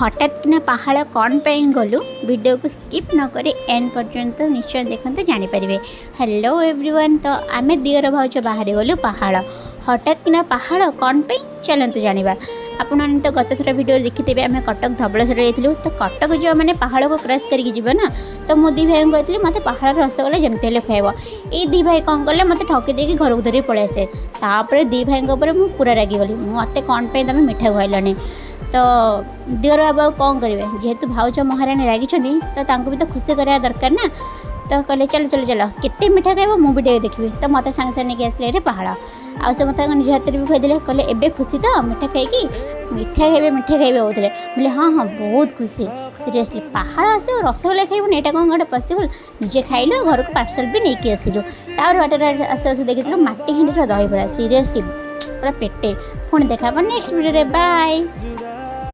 ହଠାତ୍ କିନା ପାହାଳ କ'ଣ ପାଇଁ ଗଲୁ, ଭିଡ଼ିଓକୁ ସ୍କିପ୍ ନ କରି ଏଣ୍ଡ ପର୍ଯ୍ୟନ୍ତ ନିଶ୍ଚୟ ଦେଖନ୍ତୁ, ଜାଣିପାରିବେ। ହ୍ୟାଲୋ ଏଭ୍ରିୱାନ୍, ତ ଆମେ ଦିଅର ଭାଉଜ ବାହାରି ଗଲୁ ପାହାଳ। ହଠାତ୍ କିନା ପାହାଳ କ'ଣ ପାଇଁ, ଚାଲନ୍ତୁ ଜାଣିବା। ଆପଣମାନେ ତ ଗତ ଥର ଭିଡ଼ିଓରେ ଦେଖିଥିବେ, ଆମେ କଟକ ଧବଳେଶ୍ୱର ଯାଇଥିଲୁ। ତ କଟକ ଯିବା ମାନେ ପାହାଳକୁ କ୍ରସ୍ କରିକି ଯିବ ନା। ତ ମୁଁ ଦୁଇ ଭାଇଙ୍କୁ କହିଥିଲି, ମୋତେ ପାହାଳର ରସଗୋଲା ଯେମିତି ହେଲେ ଖୁଆଇବ। ଏଇ ଦୁଇ ଭାଇ କ'ଣ କଲେ, ମୋତେ ଠକି ଦେଇକି ଘରକୁ ଧରିକି ପଳେଇ ଆସେ। ତାପରେ ଦୁଇ ଭାଇଙ୍କ ଉପରେ ମୁଁ ପୁରା ରାଗିଗଲି, ମୋତେ କ'ଣ ପାଇଁ ତୁମେ ମିଠା ଖୁଆଇଲନି? ତ ଦିଅର ବାବୁ ଆଉ କ'ଣ କରିବେ? ଯେହେତୁ ଭାଉଜ ମହାରାଣୀ ରାଗିଛନ୍ତି, ତ ତାଙ୍କୁ ବି ତ ଖୁସି କରିବା ଦରକାର ନା। ତ କହିଲେ, ଚାଲ ଚାଲ ଚାଲ, କେତେ ମିଠା ଖାଇବ ମୁଁ ବି ଟିକେ ଦେଖିବି। ତ ମୋତେ ସାଙ୍ଗେ ସାଙ୍ଗେ ନେଇକି ଆସିଲେ ଏଠି ପାହାଳ। ଆଉ ସେ ମୋତେ ତାଙ୍କ ନିଜ ହାତରେ ବି ଖୁଆଇଦେଲେ। କହିଲେ, ଏବେ ଖୁସି ତ ମିଠା ଖାଇକି? ମିଠା ଖାଇବେ, ମିଠା ଖାଇବେ ହେଉଥିଲେ। ବୋଲେ ହଁ ହଁ, ବହୁତ ଖୁସି। ସିରିୟସଲି, ପାହାଳ ଆସିବ, ରସଗୋଲା ଖାଇବୁନି, ଏଇଟା କ'ଣ ଗୋଟେ ପସିବଲ୍? ନିଜେ ଖାଇଲୁ, ଘରକୁ ପାର୍ସଲ୍ ବି ନେଇକି ଆସିଲୁ। ତାପରେ ବାଟରେ ଆସୁ ଆସୁ ଦେଖିଥିଲୁ ମାଟି ହାଣ୍ଡିର ଦହିବରା। ସିରିୟସଲି, ପୁରା ପେଟେ। ପୁଣି ଦେଖା ହେବ ନେକ୍ସଟ ଭିଡ଼ିଓରେ। ବାଏ।